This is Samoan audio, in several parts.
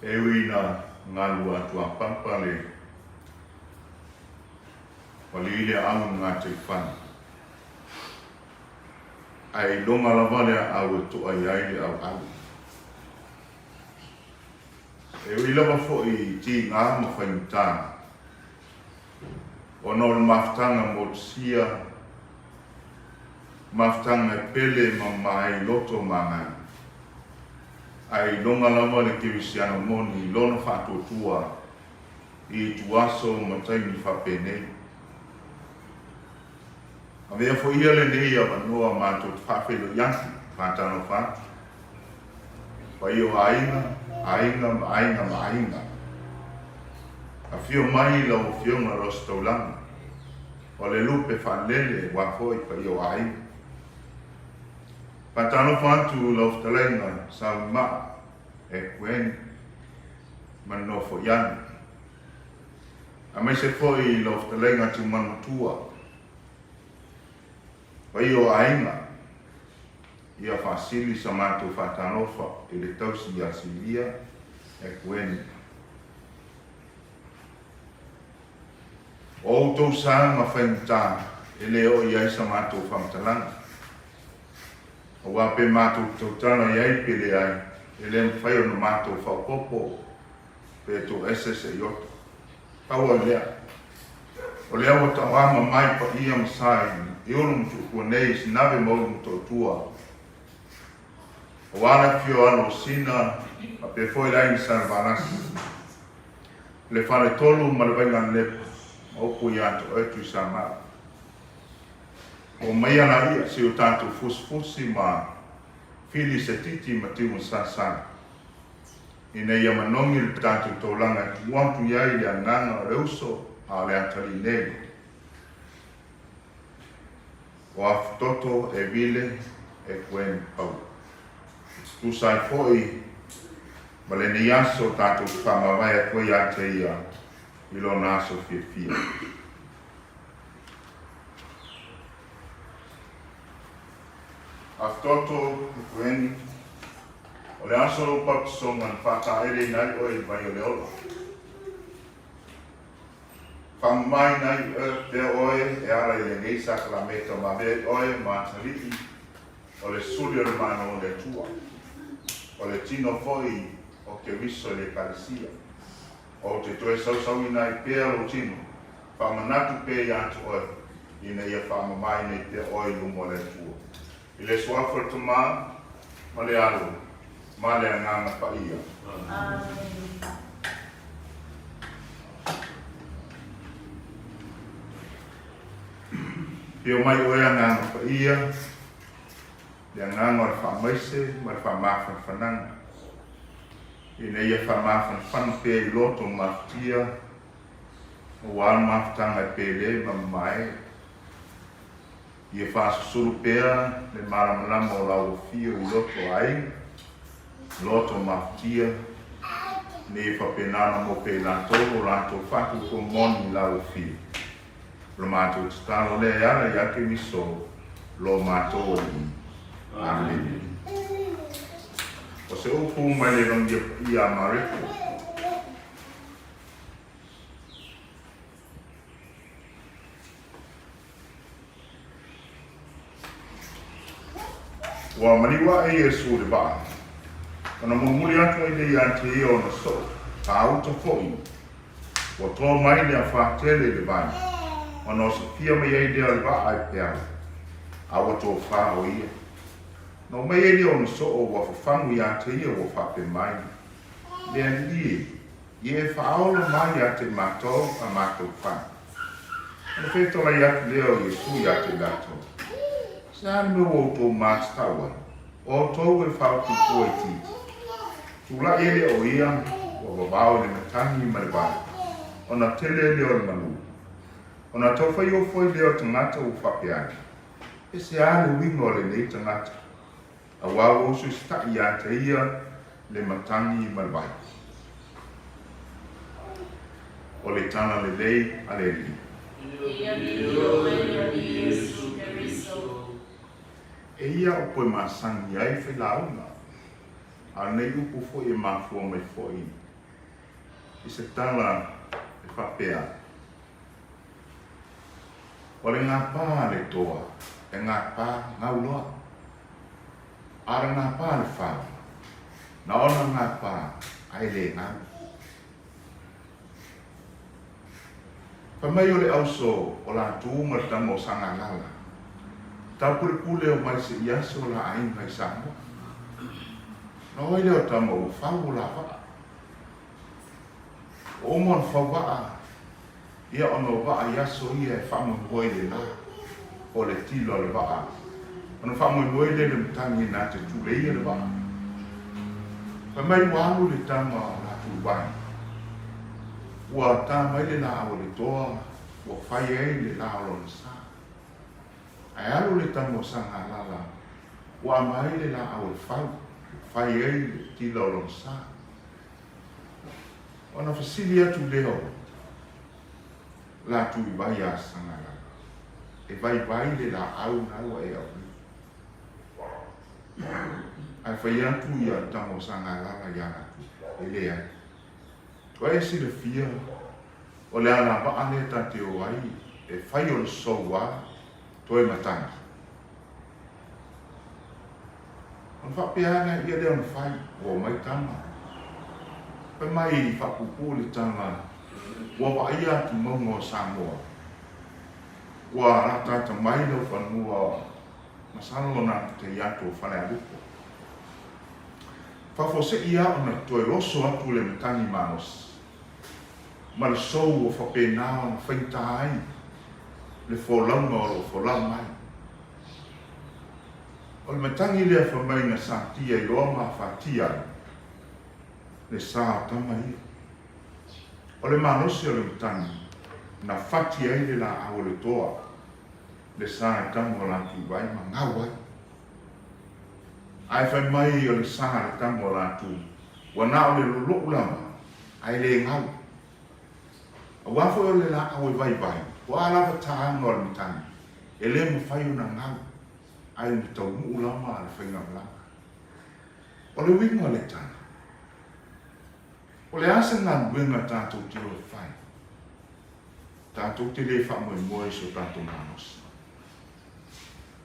E ui ina galua atu a Papa le pali le aau i gataifale, ae iloga lava le aau e to'a i ai le auau. E ui lava foi i tiga ma faigata, ona o le mafutaga motusia, mafutaga e pele ma mamae i loto ma agaga, ae iloga lava le kerisiano moni i lona faatuatua i ituaso ma taimi faapenei. Avea foi ia lenei avanoa matou te faafeiloai atu, faatalofa atu, paia o aiga, aiga ma aiga ma aiga. Afio mai lau Afioga i Ositaulaga, o le lupe faalele aua foi paia o aiga. Faatalofa atu lau fetalaiga Sauimaa Ekueni ma le Nofoiane, aemaise foi lau fetalaiga Tiumanumatua, paia o aiga, ia faasili sa matou faatalofa i le tausi ia Silia Ekueni. O outou sa ma faigata e le oo i ai sa matou faamatalaga. Aua pe matou te tautala i ai pe leai, e le mafai ona matou faaopoopo pe toese se iota. Pau ai lea, o lea ua taoama mai paia ma sa i Ulu ma Tuukua nei i Sinave ma Ulu Motootua, aua le afifio o alo o Sina faapea foi le aiga Salevalasi, le Faletolu ma le Vaigalelepa ma upu ia te oe Tuisamau. Omaia laia se i o tatou fusifusi ma fili se titi ma tiu ma sasala, ina ia manogi le tatou taulaga e tuu atu i ai le agaga o le uso a o le atalii nei. O Afutoto e vile e Gwen Paula. E tutusa ai foi ma lenei aso tatou te faamavae atu ai ia te ia i lona aso fiafia. Afutoto e Gwen, o le aso o lou baptisoga na faataeleina ai oe i le vai o le ola. Faamamaina ai pea oe e ala i lenei sakalameta ma avea ai oe ma atalii o le suli o le Malo o le Atua, o le tino foi o Keriso i le Ekalesia. Ou te toe sausauina ai pea lou tino, faamanatu pea ia te oe, ina ia faamamaina ai pea oe i luma o le Atua. I le Suafa o le Tama, ma le Alo, ma le Agaga Paia. Amene. Afio mai oe Agaga Paia, le agaga o le faamaise ma le faamafanafanaga, ina ia faamafanafana pea i loto mafatia, aua le mafutaga e pele ma mamae. Ia faasusulu pea le malamalama o lau afio i loto aiga, loto mafatia, ina ia faapena ona maua pea i latou lo latou faatuatua moni i lau afio. O le matou tatalo lea e ala ia Keriso lo matou Alii. Amene. O se upu mai le Evagelia Paia a Mareko. Ua maliu aʻe Iesū i le vaa, ona mulimuli atu ai lea ia te ia ona soo, tāuta foi. Ua tō mai le afa tele i le vai, ona osofia mai ai lea o le vaa e peau, a ua tofā o ia. Na omai ai lea ona soo ua fafagu ia te ia ua faapea mai, Le Alii e, Ia e faaola mai ia te matou a matou fale. Ona fetolai atu lea o Iesu ia te latou, Se a le mea ua outou matatau ai, o outou e faaopoopo itiiti? Tulai ai lea o ia, ua vavao i le matagi ma le vai, ona tele lea o le malu. Ona taufai ofo ai lea o tagata ua faapea ai, Pe se a le uiga o lenei tagata? Aua ua usuusitaʻi ia te ia le matagi ma le vai. O le tala lelei a le Alii. Ia viia oe le Alii Iesu Keriso. E ia upu e masani ai failauga, a o lenei upu foi e mafua mai foi. I se tala e faapea, O le gapa a le toa, e gapa gau loa. A o le gapa a le fau, na ona gapa ae le gau. Fai mai o le auso o latou ma le tama o Sagalala, taupulepule o mai seia aso o la aiga i Samoa. Na o ai lea o tama ua fau o la vaa. Ua uma ona fau vaa, ia ona o vaa i aso ia e faamoemoe i le la o le tila o le vaa, ona faamoemoe lea i le matagi na te tuleia le vaa. Fai mai ua alu le tama o latou i vai, ua ta mai le laau a le toa ua fai ai le la o lona sa. Ae alu le tama o Sagalala ua aumai le laau a le fau ua fai ai le tila o lona sa. Ona fesili atu lea o latou i vai ia Sagalala, E vaivai le laau na ua e aumaia? Ae fai atu ia tama o Sagalala ia latou, E leai. Ua e silafia, o le alavaa lea ta te o ai e fai o le soua toe matagi. Ona faapea lea ia lea ona fai, ua omai tama. Fai mai faapuupuu le tala, ua vaaia atu mauga o Samoa. Ua lataata mai laufanua masalo na te atu o Falealupo. Faafuasei lava ona toe oso atu le matagi malosi ma le sou ua faapena ona faigata ai le folauga o lo o folau mai. O le matagi lea fai mai na satia i loa ma afatia ai le sa o tama ia. O le malosi o le matagi na fati ai le laau o le toa, le sa e tama o latou vai ma gau ai. Ae fai mai o le sa a le tama o latou, ua na o le lolo'u lava, ae le gau. Aua foi o le laau e vaivai, o a lava tāga o le matagi, e le mafai ona gau, ae le taunuu lava a le faigamalaga. O le uiga o le tala, o le a se galuega tatou te o e fai, tatou te le faamoemoe i so tatou malosi.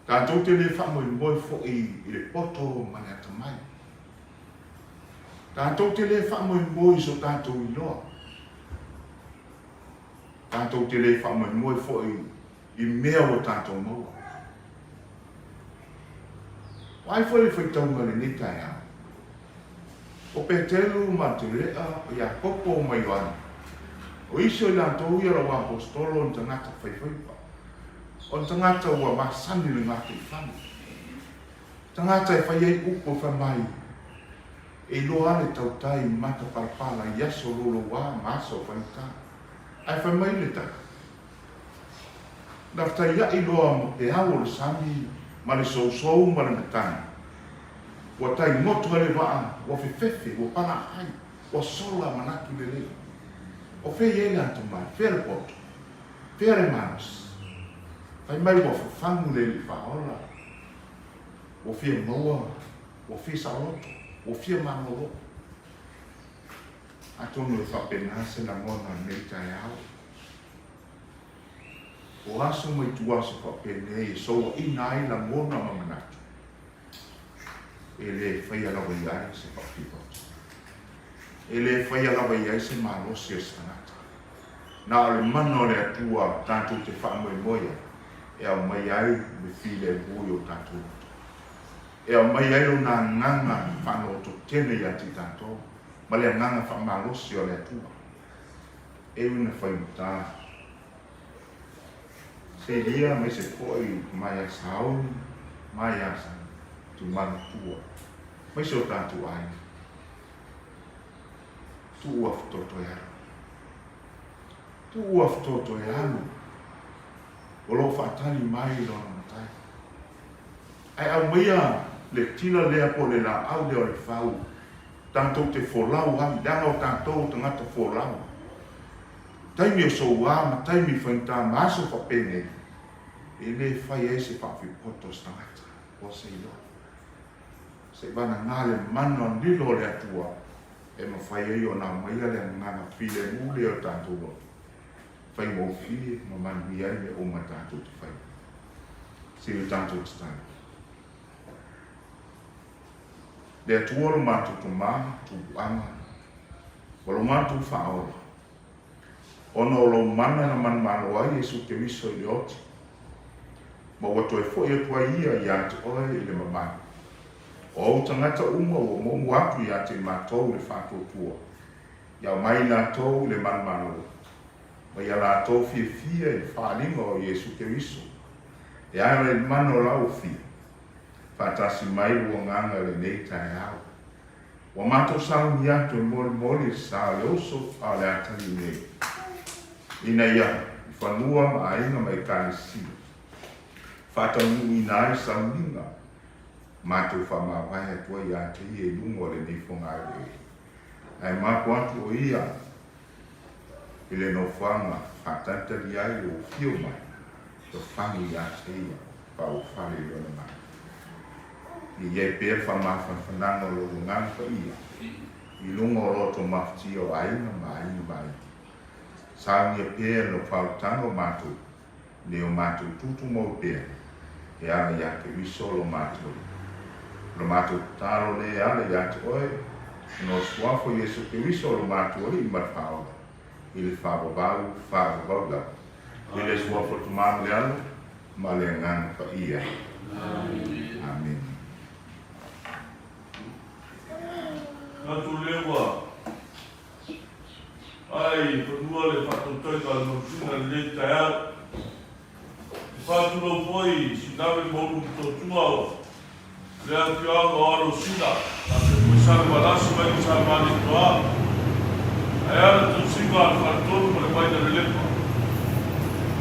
Tatou te le faamoemoe foi i le poto ma le atamai. Tatou te le faamoemoe i so tatou iloa. Tatou te le faamoemoe foi i mea ua tatou maua. Ua ai foi le faitauga i lenei taeao. O Petelu ma Aterea, o Iakopo ma Ioane, o isi o i latou ia lau aposetolo o ni tagata faifaiva. O le tagata ua masani i le gataifale, tagata e fai ai upu e fai mai, E iloa lava le tautai matapalapala i aso louloua ma aso faigata. Ae fai mai le tala, Na fetaia'i loa ma peau o le sami ma le sousou ma le matagi, ua tai goto ai le vaa, ua fefefe, ua palaai, ua sola manatu lelei. O fea i ai le atamai? Fea le poto? Fea le malosi? Fai mai ua fafagu le alii faaola, ua fia maua, ua fia saoloto, ua fia malolo. Atonu e faapena se lagona o lenei taeao. O aso ma ituaso faapenei e souaina ai lagona ma manatu, e le faia lava i ai se faafipoto. E le faia lava i ai se malosi o se tagata. Na o le mana o le Atua tatou te faamoemoe ai e aumai ai le filemu i o tatou loto, e aumai ai Lona agaga faaloototele ia te tatou ma le agaga faamalosi o le Atua. E ui ina faigata, selia aemaise foi mai ia Sauni ma ia Tumanatua, aemaise o tatou aiga. Tuu afutoto e alu. Tuu afutoto e alu. O lo o faatali mai lona matai. Ae aumaia le tila lea po o le laau lea o le fau tatou te folau ai, leaga o tatou o tagata folau. Taimi o soua ma taimi faigata ma aso faapenei, e le fai ai se faafipoto o se tagata, ua se iloa. Se i vagana le mana lilo o le Atua. e mafai ai ona aumaia le agaga filemu lea o tatou loto, faigofie ma manuia ai mea uma tatou te faia. Se i o tatou tatalo. Le Atua lo matou Tama, tupuaga, ma lo matou Faaola, ona o lou mana na manumalo ai Iesu Keriso i le oti, ma ua toe foi atu ai ia ia te oe i le mamalu. O ou tagata uma ua muamua atu ia te matou i le faatuatua, ia aumai i latou i le manumalo, ma ia latou fiafia i le faaaliga o Iesu Keriso, e ala i le mana o lau Afio, faatasi mai lou Agaga i lenei taeao. Ua matou sauni atu e molimoli le sa o le uso a o le atalii nei, ina ia i fanua ma aiga ma Ekalesia, faataunuuina ai sauniga matou faamavae atu ai ia te ia i luga o lenei fogaeleele. Ae mapu atu o ia i le nofoaga faatalitali ai lou afio mai, tofagi ia te ia faaufale i lona mana. Ia i ai pea le faamafanafanaga o lou Agaga Paia i luga o loto mafatia o aiga ma aiga ma aiga. Saunia pea lau faaolataga o matou nei o matou tutumau pea e ala iā Keriso lo matou Alii. O le matou tatalo lea e ala iā te oe, ona o le Suafa o Iesu Keriso lo matou Alii ma le Faaola, i le faavavau faavavau lava. I le Suafa o le Tama ma le Alo ma le Agaga Paia. Amene. Manatu lea ua Ae i fanua le faatautaiga o le manusina i lenei taeao. E faatulou foi i Sinave ma Ulu Motootua o le afioaga o Alosina, faapea foi Salevalasi mai le Samaletoa, ae a le tausiga a le Faletolu ma le Vaina Lelepa.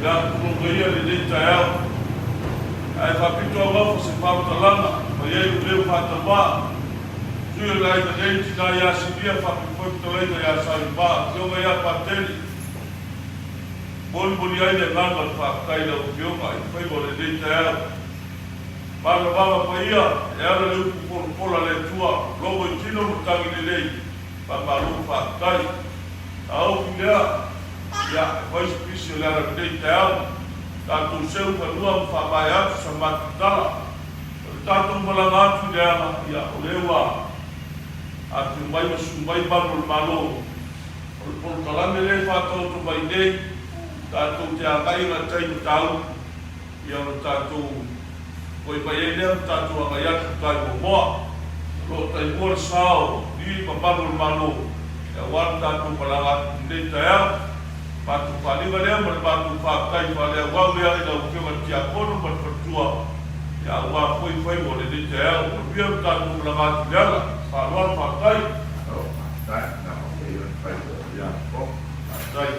Ia, tulou ia lenei taeao. Ae faapito auafa se faamatalaga mai ai lou leo faatauvaa. Tui o le aiga nei, tina ia Silia, faapea foi fetalaiga ia Saima, afioga ia Patele. Molimoli ai le agaga o le faafetai i lau afioga i le faiva o lenei taeao. Manavaga paia e ala le upu polapola a le Atua, logo i tino ma tagi lelei, faamalo faafetai. A ofi lea, ia, e fai se pisi o le ala lenei taeao, tatou seu fanua ma faamaea atu sa matou tala. O le tatou malaga atu i le ala, ia, o lea ua afio mai ma susu mai malu o le Malo. O le polokalame lea e faataoto mai nei, tatou te agai i gatai mataupu, ia ona tatou foi mai ai lea ma tatou agai atu i tai muamua. O lo o taimua le sa o ni ma malu o le Malo, aua le tatou malaga atu i lenei taeao. Matou faaliga lea ma le matou faafetai faaleauau lea i lau Afioga i le Tiakono ma le faletua, ia aua foi faiva o lenei taeao. Manuia lo tatou malaga atu i le ala. Faaaloalo faafetai. Malo faafetai, na o ia le faiva o ia. Faafetai.